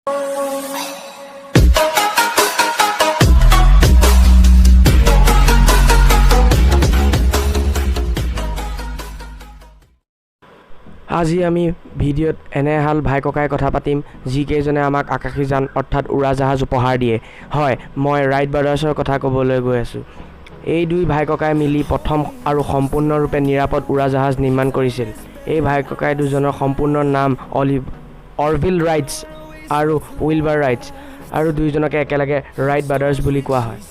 আজি আমি ভিডিঅ'ত এনে এহাল ভাই ককাই কথা পাতিম, যিকেইজনে আমাক আকাশীযান অৰ্থাৎ উৰাজাহাজ উপহাৰ দিয়ে। হয়, মই ৰাইট ব্ৰাদাৰ্ছৰ কথা ক'বলৈ গৈ আছোঁ। এই দুই ভাই ককাই মিলি প্ৰথম আৰু সম্পূৰ্ণৰূপে নিৰাপদ উৰাজাহাজ নিৰ্মাণ কৰিছিল। এই ভাই ককাই দুজনৰ সম্পূৰ্ণ নাম অৰভিল ৰাইটছ আৰু উইলবাৰ ৰাইটছ আৰু দুয়োজনকে একেলগে ৰাইট ব্ৰাদাৰ্ছ বুলি কোৱা হয়।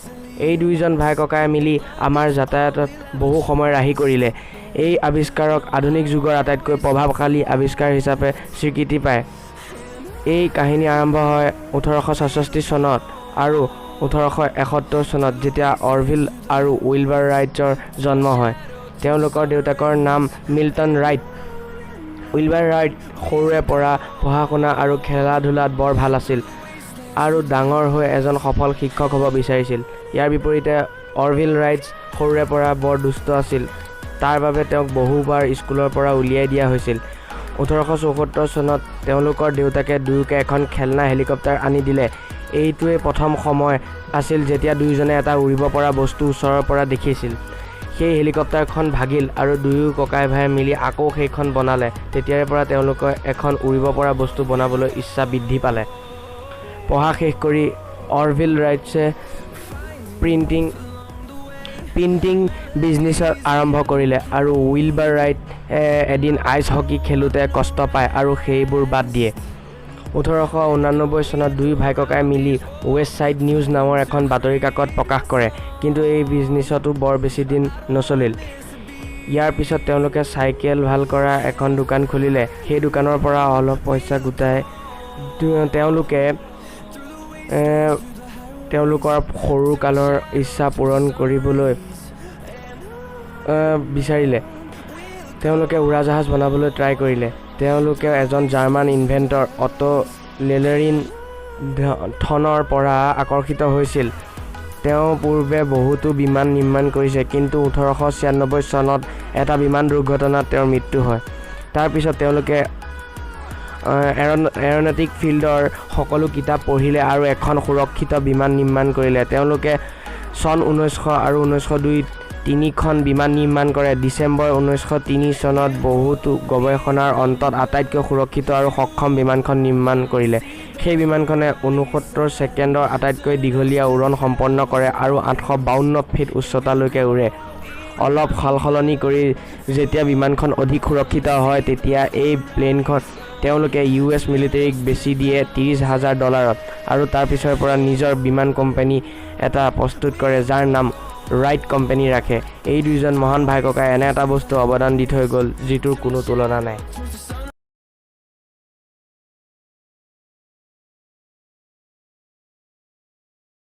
এই দুয়োজন ভাই ককাই মিলি আমাৰ যাতায়াতত বহু সময় ৰাহি কৰিলে। এই আৱিষ্কাৰক আধুনিক যুগৰ আটাইতকৈ প্ৰভাৱশালী আৱিষ্কাৰ হিচাপে স্বীকৃতি পায়। এই কাহিনী আৰম্ভ হয় 1866 চনত আৰু 1871 চনত, যেতিয়া অৰভিল আৰু উইলবাৰ ৰাইটৰ জন্ম হয়। তেওঁলোকৰ দেউতাকৰ নাম মিল্টন ৰাইট। উইলবাৰ ৰাইট সৰুৰে পৰা পঢ়া শুনা আৰু খেলা ধূলাত বৰ ভাল আছিল আৰু ডাঙৰ হৈ এজন সফল শিক্ষক হ'ব বিচাৰিছিল। ইয়াৰ বিপৰীতে অৰভিল ৰাইটছ সৰুৰে পৰা বৰ দুষ্ট আছিল। তাৰ বাবে তেওঁক বহুবাৰ স্কুলৰ পৰা উলিয়াই দিয়া হৈছিল। 1874 চনত তেওঁলোকৰ দেউতাকে দুয়োকে এখন খেলনা হেলিকপ্টাৰ আনি দিলে। এইটোৱেই প্ৰথম সময় আছিল যেতিয়া দুয়োজনে এটা উৰিব পৰা বস্তু ওচৰৰ পৰা দেখিছিল। সেই হেলিকপ্টাৰখন ভাগিল আৰু দুয়ো ককাই ভাই মিলি আকৌ সেইখন বনালে। তেতিয়াৰে পৰা তেওঁলোকৰ এখন উৰিব পৰা বস্তু বনাবলৈ ইচ্ছা বৃদ্ধি পালে। পঢ়া শেষ কৰি অৰভিল ৰাইটছে প্ৰিণ্টিং বিজনেছৰ আৰম্ভ কৰিলে আৰু উইলবাৰ ৰাইট এদিন আইচ হকী খেলোঁতে কষ্ট পায় আৰু সেইবোৰ বাদ দিয়ে। 1889 চনত দুয়ো ভাই ককাই মিলি ৱেষ্ট ছাইড নিউজ নামৰ এখন বাতৰি কাকত প্ৰকাশ কৰে। কিন্তু এই বিজনেছতো বৰ বেছি দিন নচলিল। ইয়াৰ পিছত তেওঁলোকে চাইকেল ভাল কৰা এখন দোকান খুলিলে। সেই দোকানৰ পৰা অলপ পইচা গোটাই তেওঁলোকে তেওঁলোকৰ সৰুকালৰ ইচ্ছা পূৰণ কৰিবলৈ বিচাৰিলে। তেওঁলোকে উৰাজাহাজ বনাবলৈ ট্ৰাই কৰিলে। তেওঁলোকে এজন জাৰ্মান ইনভেণ্টৰ অট' লেলেৰিন থনৰ পৰা আকৰ্ষিত হৈছিল। তেওঁ পূৰ্বে বহুতো বিমান নিৰ্মাণ কৰিছে, কিন্তু 1896 চনত এটা বিমান দুৰ্ঘটনাত তেওঁৰ মৃত্যু হয়। তাৰপিছত তেওঁলোকে এৰ'নটিক ফিল্ডৰ সকলো কিতাপ পঢ়িলে আৰু এখন সুৰক্ষিত বিমান নিৰ্মাণ কৰিলে। তেওঁলোকে চন 1900 আৰু 1902ত তিনিখন বিমান নিৰ্মাণ কৰে। ডিচেম্বৰ 1903 চনত বহুতো গৱেষণাৰ অন্তত আটাইতকৈ সুৰক্ষিত আৰু সক্ষম বিমানখন নিৰ্মাণ কৰিলে। সেই বিমানখনে 69 ছেকেণ্ডৰ আটাইতকৈ দীঘলীয়া উৰণ সম্পন্ন কৰে আৰু 852 ফিট উচ্চতালৈকে উৰে। অলপ সালসলনি কৰি যেতিয়া বিমানখন অধিক সুৰক্ষিত হয়, তেতিয়া এই প্লেনখন তেওঁলোকে ইউ এছ মিলিটেৰীক বেচি দিয়ে 30,000 ডলাৰত আৰু তাৰ পিছৰে পৰা নিজৰ বিমান কোম্পানী এটা প্ৰস্তুত কৰে, যাৰ নাম ৰাইট কোম্পানী ৰাখে। এই দুয়োজন মহান ভাই ককাই এনে এটা বস্তু অৱদান দি থৈ গ'ল, যিটোৰ কোনো তুলনা নাই।